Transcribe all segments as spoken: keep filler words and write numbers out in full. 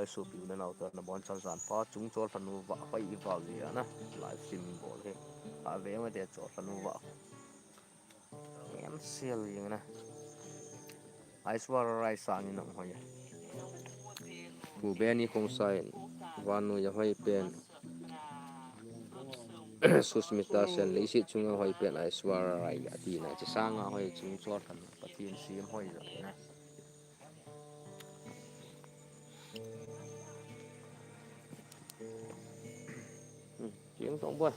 Sopi u le nao te nabonchauvin jan pha, Chungchol Lhanu Vah hoi i vah jeh a na live streaming bol hi. Ave ma te Chol Lhanu Vah. Em sel jing na. Aishwarya Rai sangin ahung hoi. Pu Benny Khongsai in, vannoiya hoi pen. Susmita Sen, leiset chunga hoi pen Aishwarya Rai ati na. Hiche sanga hoi, Chungchol Lhanu, Pathen sem hoi jeh na. Hmm, jing tong boy.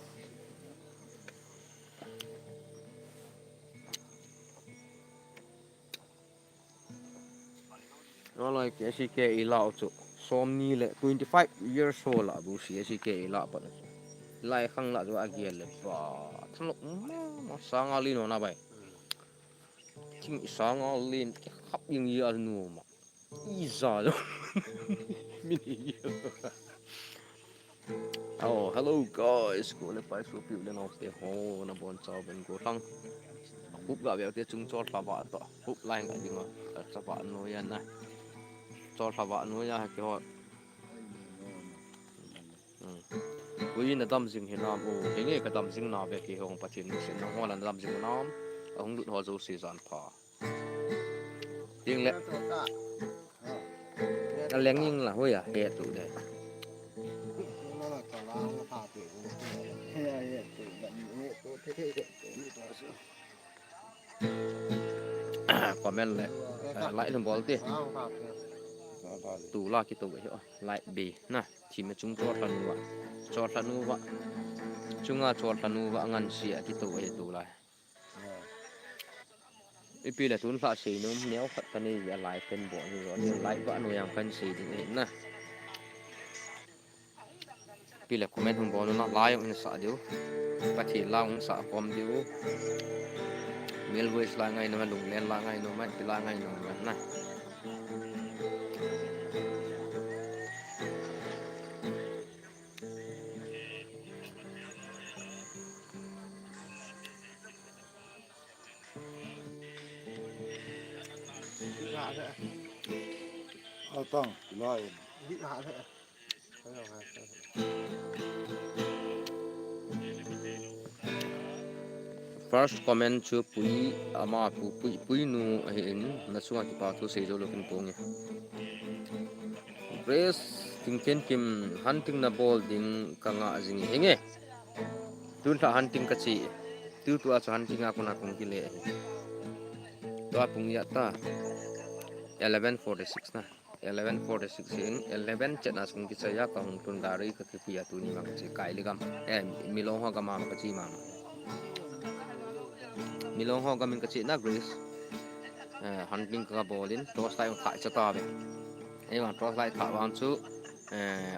Nalai K C K i lah u chu. Somni le twenty-five years old a bu C C K i lah pat u chu. Lai khang lah chu agel le ba. Thanlok ma, ma sanga len u na bai. Thing sanga len khap jing i a nu ma. Ija lo. Min i lo. Oh, hello guys. Kol le pai sopi u le nao te ho, nabonchauvin gollhang. Khup ga ve te Chungchol Lhavah to. Khup lai ga ding a. Chapa noiya na. Chol Lhavah noiya ke ho. Hmm. Ui, na dam jing hinam u. Henge ka dam jing na ve kei hong Pathen nusia na ho la na dam jing nam. Ahung lut ho jouse jan pha. Ding le. A leng ing la hoiya, he tu de. Comment le, eh, like lum bol ti. Tu la kitou hi, oh, like be na. Thim a Chungchol Lhanu Vah. Chol Lhanu Vah. Chunga Chol Lhanu Vah ngan sia kitou hi tu la. Ipi le tun lhah sei nom neo khat ka nei a live kan bol ni ro ni live vah noiya kan sei ding ahi na. Ipi le comment hung bol na lai hung sa diu. Pathen la hung sa khom diu. Mel voice la ngai nom, lunglen la ngai nom, ipi la ngai nom na. Atang, lain. First comment chu Pui ama Pu Pui, Pui nu ahin, na chunga kipa thu sei jou lou kin ponge. Grace Tingthenkim, hunting na bol ding ka ngah jing e henge. Tun lha hunting ka che. Tutua chu hunting a kona kong kile ahi. Tua pung ijat ta. Eleven forty-six na. Eleven forty-six in, eleven chet na sung kichai a ka hung tun gari ka kipui a tuni ma ka che Kaili gam. Eh, Milong ho gam a ma ka che ma. Milong ho gam in ka che na Grace. Eh, hunting ka bol in, torch light ka cha ta ve. Ei vang torch light kha vang chu, eh,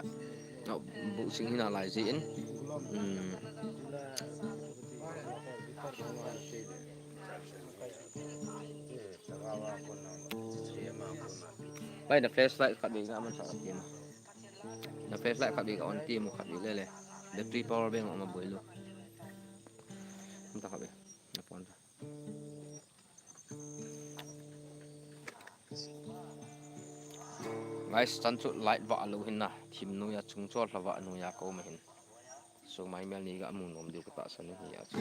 no, bu sing hina lai ji in. Hmm. Pai na flashlight khat ding na man sa ti ma. Na flashlight khat ding on ti mu khat ding le le. Battery power bank ma boi lo. Nta khat be. Na pon ta. Guys, chan chu light vah lou hin na, thim noiya Chungchol Lhavah noiya ka um ahin. So mai mel ni ga mu nom diu ka tahsan ahi a chu.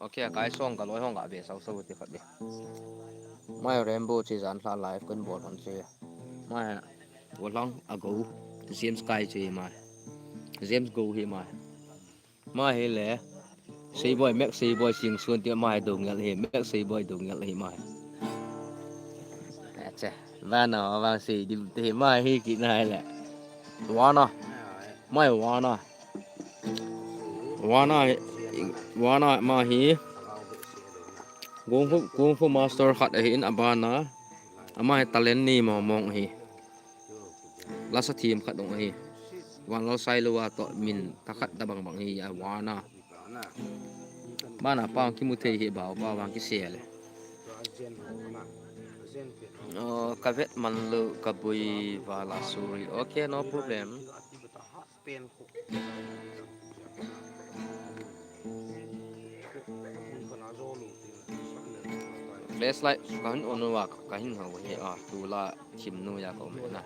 Okay, a kai song ka loi hong ga ve sau sau ti khat di. Mai Rainbow che jan lha live kan bol hon che. Mai, bol hong a go. James Kai che mai. James Go hi mai. Mai hi le. Seiboi, Mac Seiboi sing sun ti mai do ngel hi. Mac Seiboi do ngel hi mai. Acha. Vana, vang sei di te mai hi ki na le. Vana. Mai vana. Vana, vana ma hi. Kung fu, kung fu master khat ahi in abana. Ama hi talent nei mong mong ahi. Lasa thim khat dong ahi. Van lo sai lo a to min ta khat da bang bang hi a vana. Bana pa kimu thei hi ba, ba vang kise le. Oh, ka vet man lo ka bui vala sorry. Okay, no problem. Flashlight kahin on uva, kahin hou hi a, tulai thim noiya ka um na.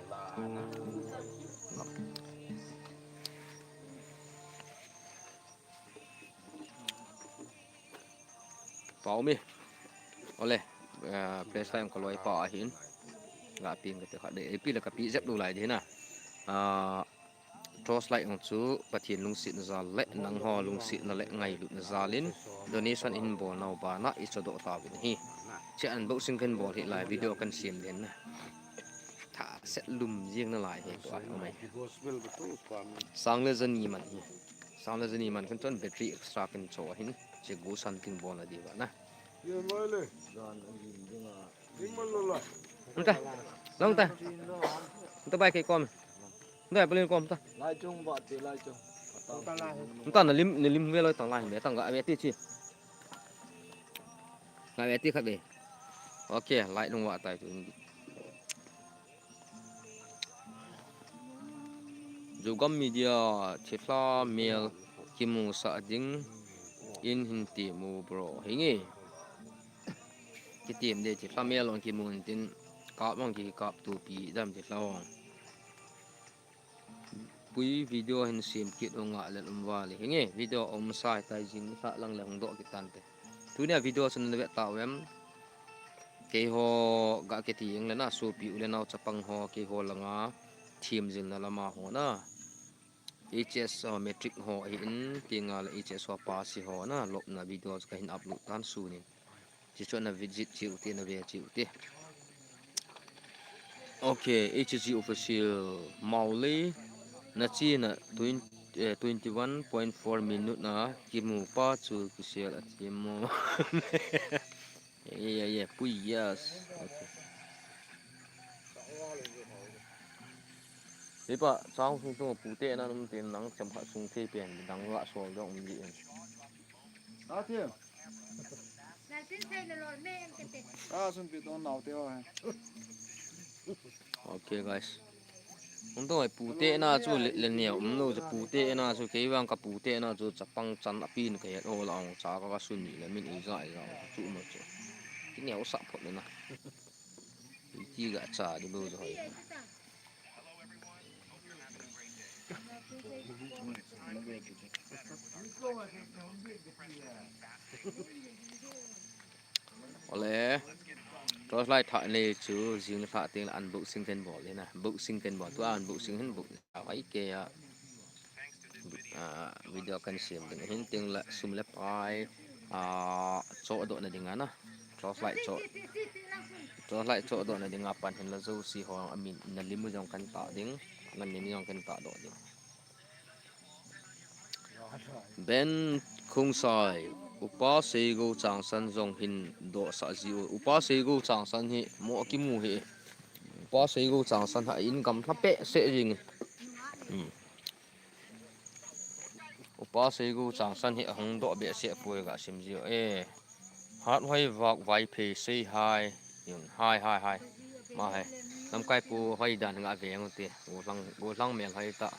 Pau mi. Ole, eh, flashlight ka loi pa ahin. Ga pin kati khat de, ipi le ka pi jep lou lai di na. Ah, torchlight ong chu Pathen lungsetna jal le nangho lungsetna le ngailutna jal in donation in bol nau bana i chodoh tauvin ahi. Hiche unboxing kahin bol hi lai video kahin sem den na. Tha set lum jeng nalai hi tua, amai. Sang le jani man hi. Sang le jani man kahin chon battery extra kahin cho ahin. Hiche ghost hunting bolna diuva na. Nta, long ta. Nta bai kei kom. Nta bai kom ta. Lai chung ba ti lai chung. Nta na lim, na lim ve loi tang lai ve tang ga ve ti chi. Ga ve ti khat ve. Okay, lai lung va tai tu. Zogam Media, thilha mel kimusah ding in hin temu bro. Hinge. Kitem de thilha mel ong kimu in tin kap ong kikap tupi dam thilha ong. Pui video hin sem kit ong a le um vale. Hinge video um sai tai jing sa lang le hung doh kit tante. Tunia video sun le ve ta vem. Keiho ga kiti eng le na sopi u le nao chapang ho keiho langa thim jilna lama ho na. H S, uh, matric ho ahin tinga le H S ho pass ho na lopna video kahin upload tan sunin. Hichu na visit chiu te na ve chiu te. Okay, H G official Mauli na chi na twenty, eh, twenty one point four minute na kimu pa chu kisel a thim mo. Yeah, yeah, yeah. Pui, yes. Okay. Hipa, chang sung sung pute na num tin nang cham kha sung thei pen dang la sol dong um ji in. A thim. Ah, sun pi tong nau te ho hai. Okay, guys. Hung tong ai pute na chu le, le neo um lo chu pute na chu kei vang ka pute na chu chapang chan a pin ka het o la ong cha ka, ka sun ni le min i za i za chu mo chu. Ki neo sa phot le na. Ki ga cha di lo chu hoi. Ole, torchlight tha nei chu jing tha ting le unboxing kahin bol le na. Boxing kahin bol, tua unboxing hin bol. Ai ke a, a, video kahin sem ding hin ting le sum le pai, a, chodoh na ding a na. Torchlight cho, torchlight chodoh na ding a pan hin la jouse ho a min na lim u jong kahin ta ding, na min jong kahin ta doh ding. Ben Khongsai, Upa Seigo Changsan jong hin dohsah ji u. Upa Seigo Changsan hi mo kimu hi. Upa Seigo Changsan ha in gam lha pe se jing. Hmm. Upa Seigo Changsan hi ahung doh be se poi ga sim ji u. Eh. Hat hoi vak vai phei sei hai. Yun, hai, hai, hai. Ma hai. Lamkai pu hoi dan nga veng u te. Go lang, go lang mel hai ta.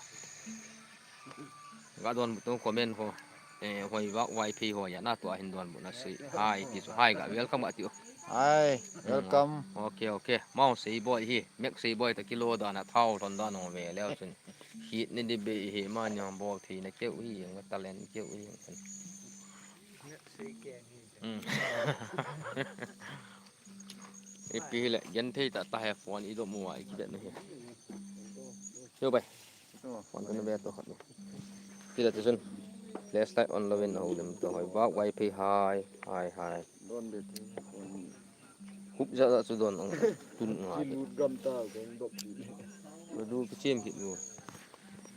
Ga don bu tong comment ho. Eh, hoi vak vai phei ho ya na tua hin don bu na sei. Hai, ti su hai ga welcome ga ti u. Hai, welcome. Okay, okay. Mau sei boy hi. Mek sei boy ta kilo dan a thau ton dan ho ve leo chun. Hit ni di be hi ma ni bol thi na keu hi, nga talent keu hi. Mm. Ipi le, gen thei ta ta he phone i do mu a i ki bet na he. Yo bai. Phone ka na be to khat ni. Ki da tu sun. Let's start on lo in ho dem to hoi. Ba wai phi hai, hai, hai. Don be thei phone. Hup ja ja chu don ang tun nga. Ki lut gam ta ko dok ki. Ko du ki chem ki du.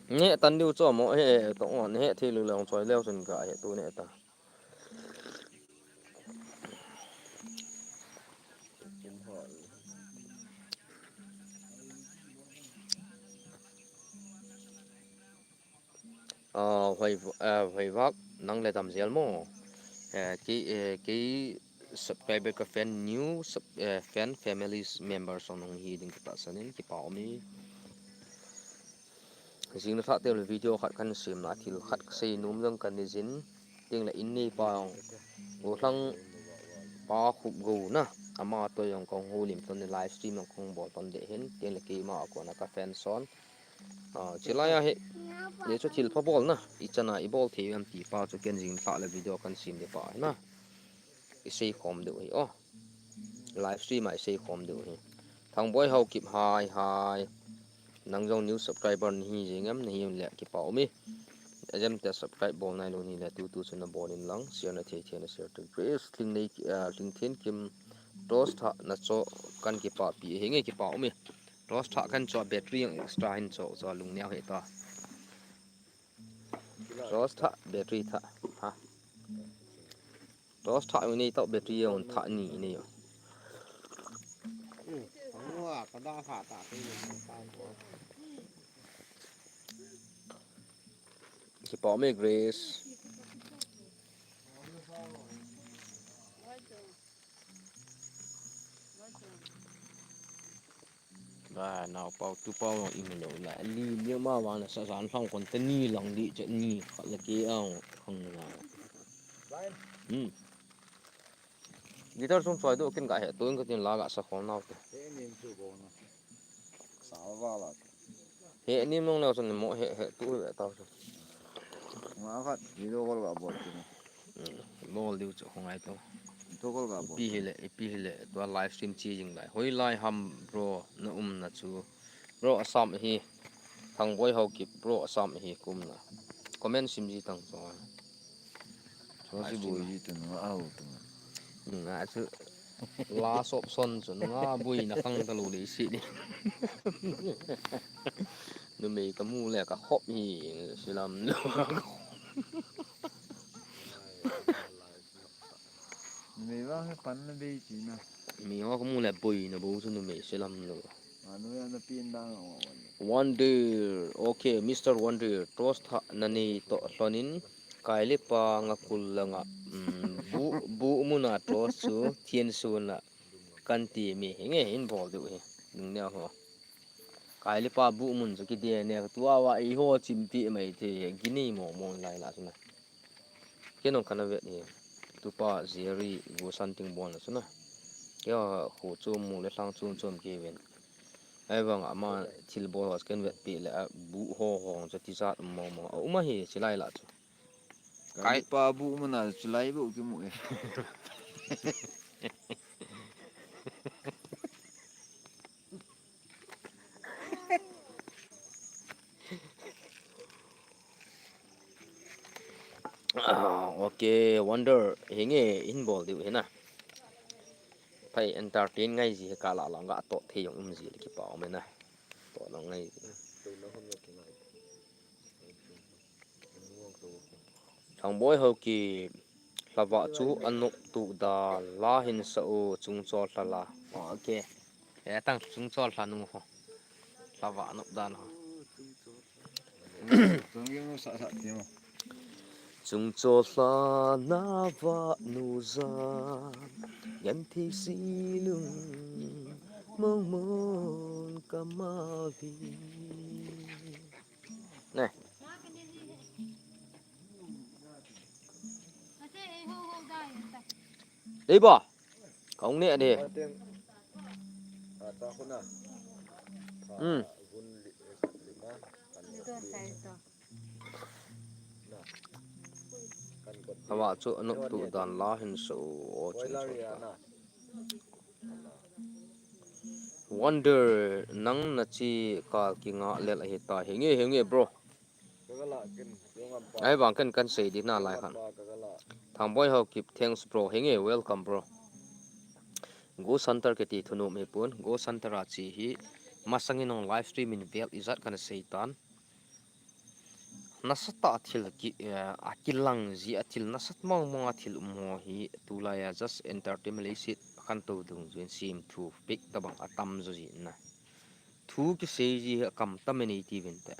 Ne tan diu cho mo he to ngon he thei lu long choi leo sun ka he tu ne ta. Ah, hoi, ah, hoi vak nang le dam zel mo. Eh, kei, eh, kei subscriber ka fan new sub, eh, fan families members ong nong hi ding ka ta sanin kipa omi. Jing na thah te video khat kan sim na thil khat ka sei num jong kan ni jin. Ting le in nei pa ong. Go thlang A khup go na, ama to jong kong hulim ton ni live stream jong kong bol ton de hin, tin le keima a kona ka fan son. Ah, chilai a hi, ye chu thil pha bol na, i chana i bol thei em ti pa chu ken jing thla le video kan sim de pa na. I sei khom deu hi, oh. Live stream a i sei khom deu hi. Thangboi Haokip, hi, hi. Nang jong new subscriber nahi jing em, nahi le kipa um e. Ajam te subscribe bol nai lou ni le tu tu chu na bol in lang, share na thei thei na share tu. Grace Tling nei, ah, Tling Thin Kim, Rose Tha na cho kan kipa pi, hi nge kipa um e. Rose Tha kan cho battery jong extra hin cho, cho lung neo he ta. Rose Tha battery tha, ha. Rose Tha jong nei tau battery jong tha ni nei jong. Kipa um e Grace. Ba, nao pau, tu pau, i mu lou la. Li, li ma vang na sa san sang kon te ni lang di che ni kha la ke ang khang na. Hmm. Guitar sung choi do kin ga he, tu in ka tin la ga sa khom nau te. He nim chu bo na. Sa va la. He nim nong nau sun mo he, he tu he ta su. Nga khat video call ga bol chu. Hmm. Bol diu chu khong ai tu. Video call ga bol. Ipi hi le, ipi hi le, tua live stream chi jing lai. Hoi lai ham bro, na um na chu. Bro, Assam hi. Thangboi Haokip, bro, Assam hi kum na. Comment sim ji tang chu. Chu si boi ji tu nga au tu. Nga chu. Last option chu nga boi na kang ta lou le si ni. Numei ka mu le ka khop hi silam lou. Numei vang he pan na bei chi na. Mi ho ka mu le boi na bou chu numei silam lou. Anu ya na pin dang a wa wa. Wonder. Okay, Mister Wonder. Rose Tha na nei to lhonin. Kailipa nga kul langa, mm, bu, bu muna Rose chu thian suna kan ti mi hi nge in bol diu hi. Nung neo ho. Kailipa bu mun chu ki de ne tu a wa i ho chim ti mai ti gini mo mo lai la chu na. Ken jong kana vet hi. Tupa Jerry Ghost Hunting bol na chu na. Kei a khu chu mu le lhang chum chum ki ven. Ahivang ama thil bol ho ken vet pi le a bu ho ho chu ti jat mo mo. A um a hi chi lai la chu. Kai. Kai pa bu mana chu lai bu ki mu e. Ah, okay, Wonder, hi nge in bol diu hi na. Phai entertain ngai ji hi ka la lang ga to thei jong um ji le kipa um e na. To lang ngai ji. Thangboi Haokip, lhavah chu anop tu dan la hin sa u, chungchol lha la. Okay. He tang chungchol lha nu ho. Lhavah anop dan ho. Chungchol lha na va nu jan, yan thi si lung mong mon ka ma vi. Ne. Dei ba? Kong ne de. Hmm. Lhavah chu anop tu dan la hin sa u, o chin chu ta. Wonder, nang na chi kal ki nga lel ahi ta. Hi nge, hi nge, bro. Ahivang ken kan sei di na lai khan. Thangboi Haokip, thanks, bro. Hi nge, welcome, bro. Ghost Hunter kiti thunom hi pon. Ghost Hunter a chi hi masang in hong live stream in vel ijat kana sei tan. Nasatah a thil ki, eh, a kilang ji a thil nasat mong mong a thil um ho hi tulai a just entertainment leiset a kan to dung jin sim thu pek tabang a tam jo ji na. Thu kisei ji hi a kam tam e nei ti vin te.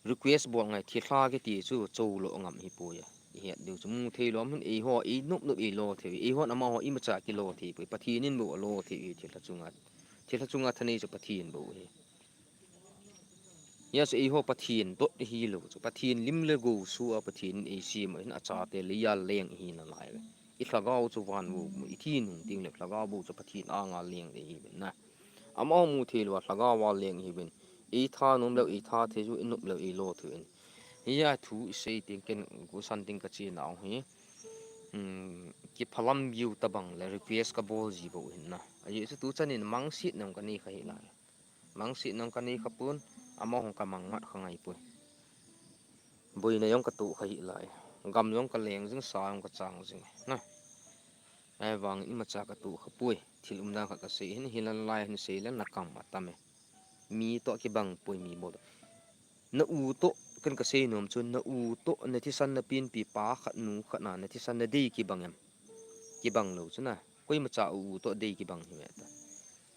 Request bol ngai thilha kiti chu cho lo ngam hi poi a. I het diu chu mu thei lom hin ei ho, ei nop nop ei lo thei, ei hon ama ho imacha ki lo thei poi. Pathen in bou a lo thei hi thilha chunga. Thilha chunga thanei chu Pathen bou hi. Hia chu eiho Pathen dot hi lo chu, Pathen lim le gou sua Pathen in eisem a hin achate le ijat leng hi nalai ve. I lhagao chu van u, i thi nung ding le lhagao bu chu Pathen anga leng le hi ben na. Amaho mu thei lou a lhagao a leng hi ben. I tha nom leu, i tha thei chu, i nop leu, i lo thu in. Hi a thu i sei ting ken gusan ting ka chi nau hi. Um, kiphalam view tabang le request ka bol ji bo hin na. A ye chu tu chan in mangsit nang ka ni kha hi lai. Mangsit nang ka ni kha pun, amaho ka mang mat kha ngai pui. Boina jong ka tu kha hi lai. Gam jong ka leng jing, sa jong ka chang jing. Na. Ai vang imacha ka tu kha pui. Thil umdan kha ka sei hin, hilan lai hin sei le na kam atam e. Mi to kibang pui mi bol. Na u to, ken ka sei nom chu, na u to, na thisan na pinpi pa khat nu khat na, na thisan na dei kibang em. Kibang lou chu na. Koimacha u u to dei kibang hi ve ta.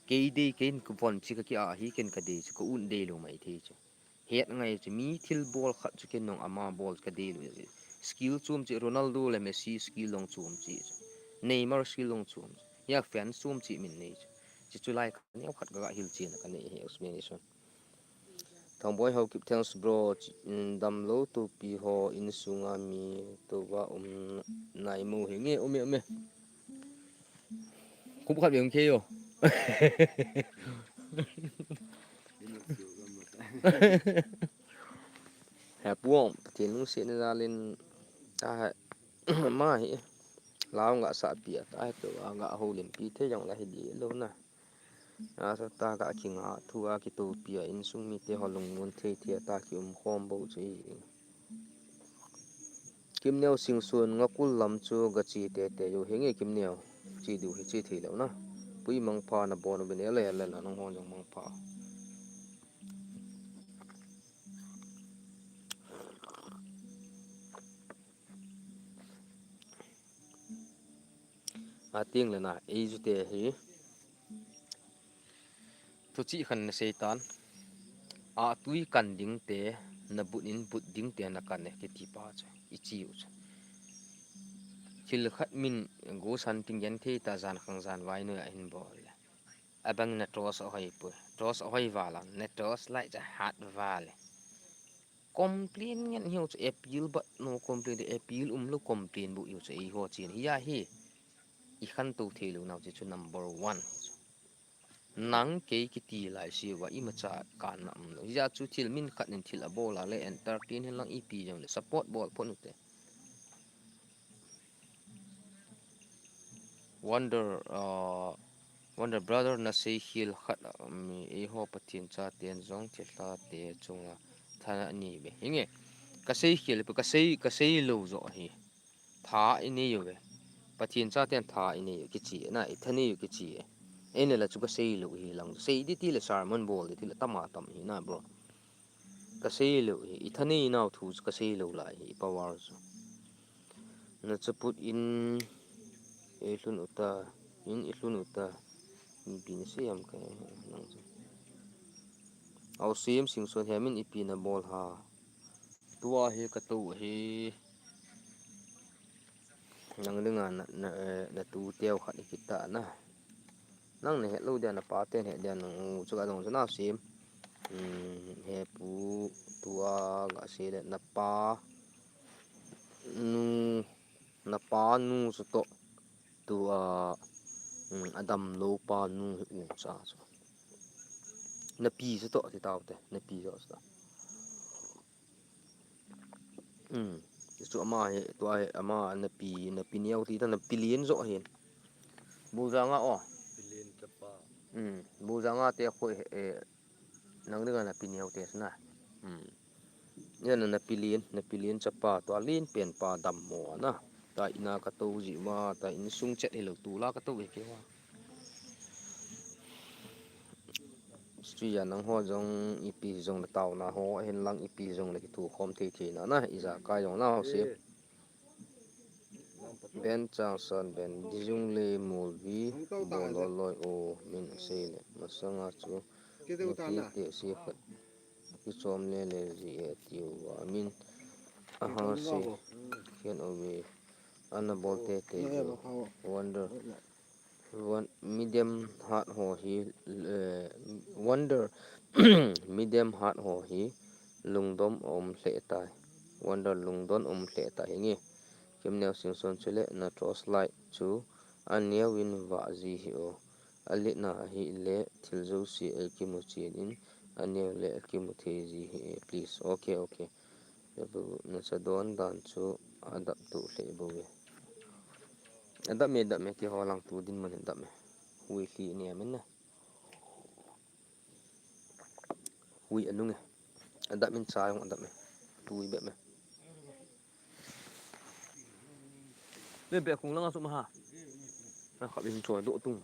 Kei dei, kei in ka von chi ka ki a hi ken ka dei chu, ka un dei lou mai thei chu. Het ngai chu, mi thil bol khat chu ken nong ama bol ka dei lou chu. Skill chom chi, Ronaldo le Messi skill long chom chi chu. Neymar skill long chom chu. Ya fan chom chi min nei chu. Chi chu lai ka neo khat ka ga hil chi na ka nei hi explanation. Thangboi Haokip, thanks bro. Chi-, mm, damlou topi ho insunga mi touva um nai mo hi nge, um e, um e. Khup khat veng khe yo. He puong, Pathen lungsetna jalin ta he. Ma hi. Lau nga sa pi a ta he to a nga ho lim pi the jong la hi di lo na. Asa ta ka kinga thu a kitopi a insung mite ho lungmon thei thei a ta kium khom bou chu i. Kimneo Singson, nga kul lam chu ga chi tete u hi nge Kimneo. Chi diu hi chi thei lou na. Pui Mangpha na bon uvin ele ele la nang hon jong Mangpha. Ating le na, ei ju te hi. Thuchih khan na sei tan. A tui kan ding te, na but in but ding te na kan e, kiti pa chu, i chi u chu. Thil khat min ghost hunting gen thei ta jan khang jan vai noi a hin bol le. Abang na torch a hoi pu. Torch a hoi vala, na torch light ja hat vale. Complain ngen hiu chu appeal but no complain, the appeal um lo complain bu hiu chu ei ho chin. Hi a hi. I khan to thei lo nau chu number one. Nang kei kiti lai si va imacha kan na um lo. Hi a chu thil min khat nin thil a bol a le entertain hen lang ipi jong le support bol pon u te. Wonder, uh, Wonder brother na sei khel khat, um, eiho Pathen chaten jong thilha te chunga thana ni ve. Hinge, ka sei khel, ka sei, ka sei lo jo hi. Tha i nei u ve. Pathen chaten tha i nei u kichi, na i tha nei u kichi. Ei ne la chu ka sei lo hi lang. Sei di ti le sermon bol di ti le tama tam hi na, bro. Ka sei lo hi, i tha nei nau thu chu ka sei lo lai hi, i power chu. Na chaput in i lhun uta, in i lhun uta, ipi na sei am ka nang chu. Au sim sing son he min ipi na bol ha. Tua hi ka tu hi. Nang dinga na, na, eh, na tu teu khat i kita na. Nang na het lo dia, na pa ten het dia, nang u chu ka dong chu na sim. Hmm, he pu tua ga se le na pa nu, na pa nu chu to tua, hmm, a damlou pa nu hi u cha chu. Na pi chu to ti tau te, na pi chu to. Um, chu ama hi, tua hi, ama na pi, na pi neo ti ta na pi lien jo hin. Bujanga o. Pi lien chapa. Um, Bujanga te khoi, eh, nang dinga na pi neo te na. Um. Ya na, na pi lien, na pi lien chapa, tua lien pen pa dammo na. Ta ina ka to ji ma, ta insung chet hi lo tu la ka to hi ke wa. Sri ya nang ho jong ipi jong le tauna ho, hen lang ipi jong le kitu khom thei thei na na, i ja kai jong na ho si. Ben Changsan, Ben, di jung le mol vi, bol loi loi o, min sei le, masanga chu, na ti te si khat, ki chom le le ji e tiu va, min, a ha si, khen o ve, ana bol te te, wonder. Wan-, medium heart ho hi, eh, wonder, medium heart ho hi lungdom um hle tai. Wonder lungdom um hle tai hinge. Kemneo Singson chule na torch light chu aneo in vah ji hih o. Alet na ahile thil jouse eikimu chen in aneo le akimu thei ji hih e, please. Okay, okay. Nasadon dan chu adap tu lheh bou e. Adap me, adap me, keiho lang tu dinmun hi adap me. Hui lhi ni amin na. Hui anung e. Adap in cha jong adap me. Tui bep me. Bep bep kung lang a sum ha. Na khap in choi doh tung.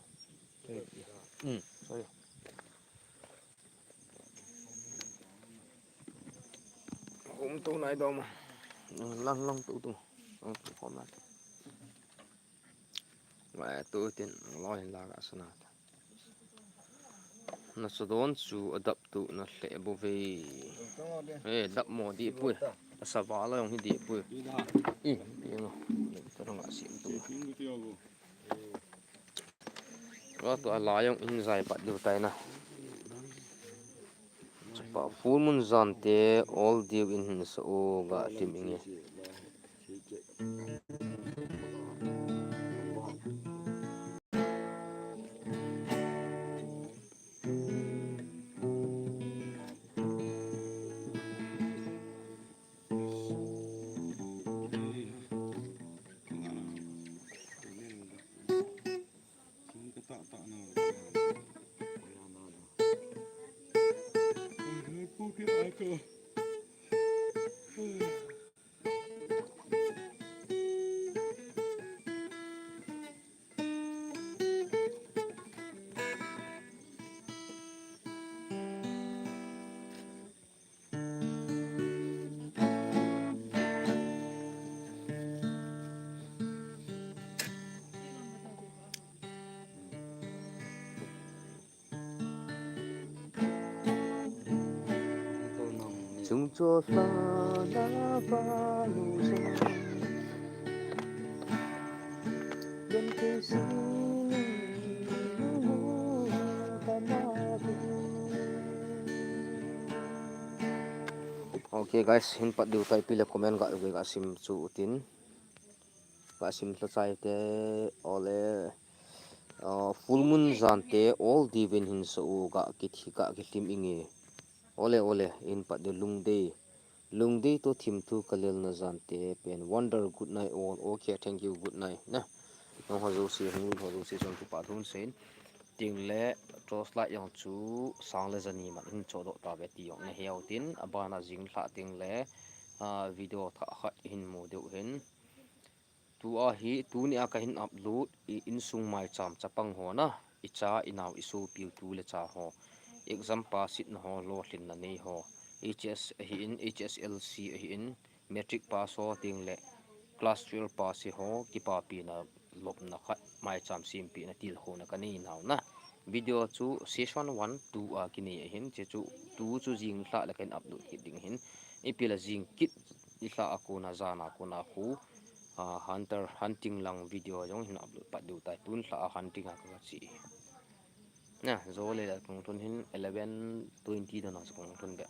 Hmm, sorry. Hom tu nai dom. Lang lang tu tu. Lang tu khom nai. Ngai tu tin lo hin la ka sana. Nasadon chu adap tu na lheh bou ve. Eh, dap mo di pui. Asava la jong hi di pui. Eh, pi ngo. Tarang asim tu. Wa tu ala jong in jai pat diu tai na. Chapa full moon jan te ol diu in hin sa u ga lim inge. Chung cho la la ba lu se. Dem ke si ni lu ta na bu. Okay guys, hin pat diu tai, ipi le comment ga, ga sim chu utin. Ga sim lha chai te, ole, ah, full moon jan te ol diu in hin sa u ga kithi ga kilim inge. Ole, ole, hin pat diu Lungdei. Lungdei to thim thu ka lel na jan te pen. Wonder, good night all. Okay, thank you, good night. Na. Nangho jouse, hung ho jouse chun kipa thu sei in. Tin le, torch light jong chu sang le jani man hin chodoh tave ti jong na he utin, abana jing lha tin le, ah, video thah khat hin mu diu hin. Tua hi, tuni a ka hin upload, i insung maicham chapang ho na, i cha, i nao, i sopi u tu le cha ho. Exam pass na ho, lolhinna nei ho. H S ahin, H S L C ahin, matric pass ho tin le, class twelve pass ho, kipapina lopna khat, maicham sempina tilkhouna ka nei nau na. Video chu session one, two a kinei ahin, che chu two chu jing lha le ka hin upload kit ding ahin. Ipi le jing kit i lha a kona, jan a kona khu, ah, hunter, hunting lang video jong hin upload pat diu tai. Tun lha a hunting a ka che. Na, jo le la kong thun hin eleven twenty dan a kong thun be.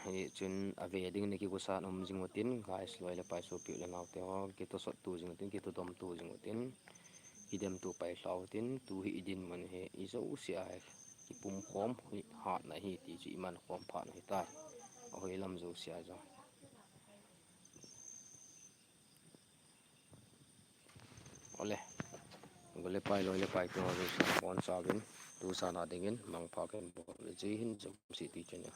Hichun ave ding na kigusan um jing utin, guys, loi le pai sopi u le nao te ho, kito sot tu jing utin, kito dom tu jing utin, kidem tu pai lha utin, tu hi i dinmun hi, i jouse a hi, kipum khom hi, hatna hi, ti chu i man khom phat na hi tai. Ahoi lam jouse a jong. Ole. Gol le pai, loi le pai, tu ho jouse a bon sa vin, tu sa na ding in, mangpha ken bol le Jai Hind, Jom City Channel.